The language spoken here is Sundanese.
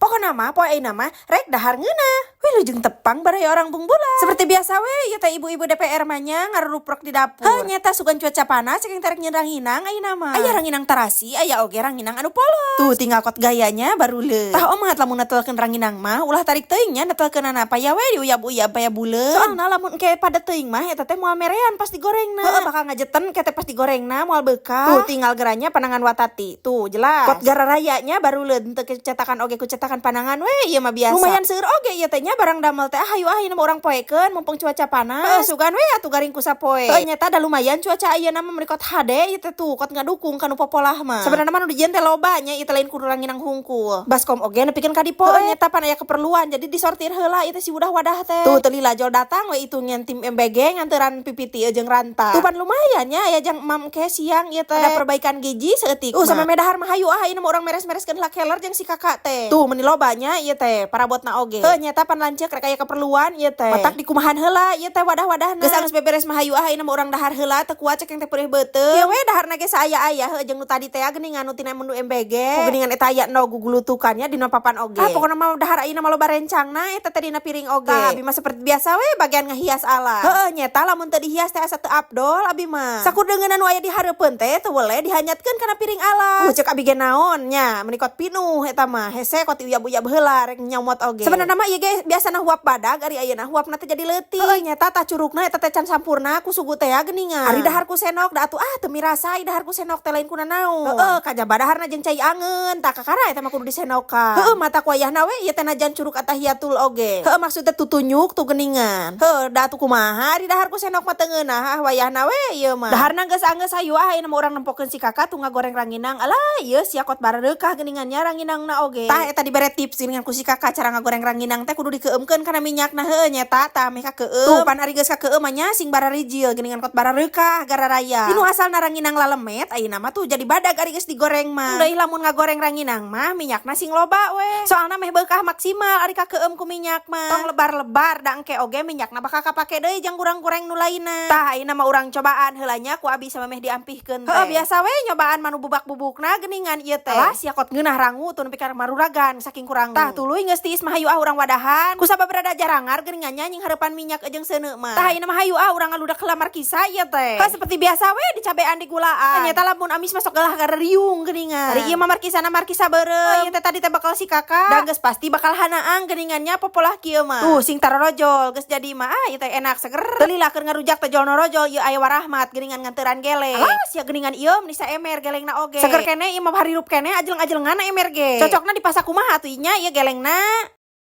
Pokona mah poe ayeuna mah rek dahar ngeunah. Wilujeng tepang baraya Orang Bungbulang. Seperti biasa we ieu teh ibu-ibu DPR mah nya ngaruruprok di dapur. Heuh, nyata sugan cuaca panas cek teh rek nyieun ranginang ayeuna mah. Aya ranginang tarasi, aya oge ranginang anu polos. Tuh tinggal kot gayanya baru le. Tah, omat lamun netelkeun ranginang mah ulah tarik teuing nya netelkeunana, paya we diuyab-uyab paya buleut. Soalna lamun engke pada teuing mah eta teh moal merean pas digorengna. Heuh, bakal ngajeten kete pas digorengna, moal beukah. Tuh tinggal geranya panangan watati. Tuh jelas. Kot gara rayanya baru le, henteu cetakan oge ku cetakan panangan we ieu mah biasa. Lumayan seueur oge ieu teh nya barang damel teh. Ah, hayu ah, ieu mah urang poekeun mumpung cuaca panas. Heuh, sugan we atuh garing ku sapoe. Heuh, nyata da lumayan cuaca ayeuna mah meuni kot hade ieu teh, tuh kot ngadukung kanu popolah mah. Sebenarnya mah nu dijieun teh loba nya ieu teh, lain kudu ranginang hungkul. Baskom oge nepikeun ka dipoe. Heuh, nyata pan aya keperluan, jadi disortir heula ieu teh si wadah-wadah teh. Tuh teu lila jol datang we itu nyen tim MBG nganteran PPT jeung ranta. Tuh pan lumayan nya aya jang mam ke siang ieu teh. Ada perbaikan gigi saeutik. Sama dahar mah hayu ah, ieu mah urang meres-mereskeun heula keler jeung si kakak teh. Tuh meuni loba nya ieu teh parabotna oge. Heuh, nyata pan lanceuk rek aya keperluan ieu teh. Matak dikumahan heula ieu teh wadah-wadahna. Geus geus beberes mah hayu ah, ieu mah urang dahar heula, teu kuat cek teh peurih beuteung. Ieu we daharna ge saaya-aya heuh jeung nu tadi teh geuningan nu tina menu MBG. Ku geuningan eta aya no gugulutukan nya dina papan oge. Ah, pokona mah dahar ayeuna mah loba rencangna eta teh dina piring oge. Tah, abi mah seperti biasa we bagian ngahias ala. Heuh, nyeta lamun teu dihias teh asa teu abdol abi mah. Sakur deungeun nu aya di hareupeun teh teu weleh dihanyatkeun kana piring ala. Cek abi ge naon nya, meuni kot pinuh eta mah hese kot diuyab-uyab heula rek nyomot oge. Sebenarnya mah ieu ge biasana huap badag, ari ayeuna huapna teh jadi leutik. Heuh, nyata tah curugna eta teh can sampurna ku sugu teh geuningan. Ari dahar ku senok da atuh ah teu mirasa dahar ku senok teh, lain ku nanaon. Heuh, kajaba daharna jeung cai angeun, tah kakara eta mah kudu disenokan. Heuh, mata ku wayahna we ieu teh najan curug atahiyatul oge. Heuh, maksudnya tutunyuk tuh geuningan. Heuh, da atuh kumaha ari dahar ku senok mah teu ngeunah, ah wayahna we ieu mah. Daharna geus anggeus, hayu ah ayeuna mah urang nempokeun si kakak tuh ngagoreng ranginang. Alah, ieu sia kot bareukah geuningan nya ranginangna oge. Tah eta dibere tips geuningan ku si kakak, cara ngagoreng ranginang teh kudu dikeumkeun kana minyakna. Heuh, nyeta tah meh kakeum. Tuh pan ari geus kakeum mah nya sing bararijil geuningan, kot barareukah gara raya. Tinu asalna ranginang lalemet, ayeuna mah tuh jadi badag ari geus digoreng mah. Deui lamun ngagoreng ranginang mah minyakna sing loba we. Soalna meh beukah maksimal ari kakeum ku minyak mah. Tong lebar-lebar, da engke oge minyakna bakal kapake deui jang goreng-goreng nu lainna. Tah, ayeuna mah urang cobaan heula nya ku abi sama meh diampihkeun teh. Heuh, biasa we nyobaan manu bubak-bubukna geuningan ieu teh. Alah sia kot ngeunah rangu tuh nepi ka maruragan saking kurang. Tah, tuluy geus tiis mah hayu ah urang wadahan. Kusabab rada jarangar geuningan nya nying hareupan minyak jeung seuneu mah. Tah, ayeuna mah hayu ah urang ngaludak heula markisa ieu teh. Heuh, seperti biasa we dicabean, digulaan. Nyata lamun amis masuk gelah riung geuningan. Ari ieu mah markisana markisa beureum. Oh, ieu teh tadi teh bakal si kakak. Dan geus pasti bakal hanaang geuningan nya popolah kieu mah. Tuh sing tarorojol geus jadi mah, ah ieu teh enak seger. Teu lila keur ngarujak teh jol norojol ieu aya warahmat geuningan nganteran geleng. Alah sia geuningan ieu meni saemer gelengna oge. Seger keneh ieu mah, harirup keneh, ajeleng-ajelengan emer ge. Cocokna dipasak kumaha atuh nya ieu gelengna?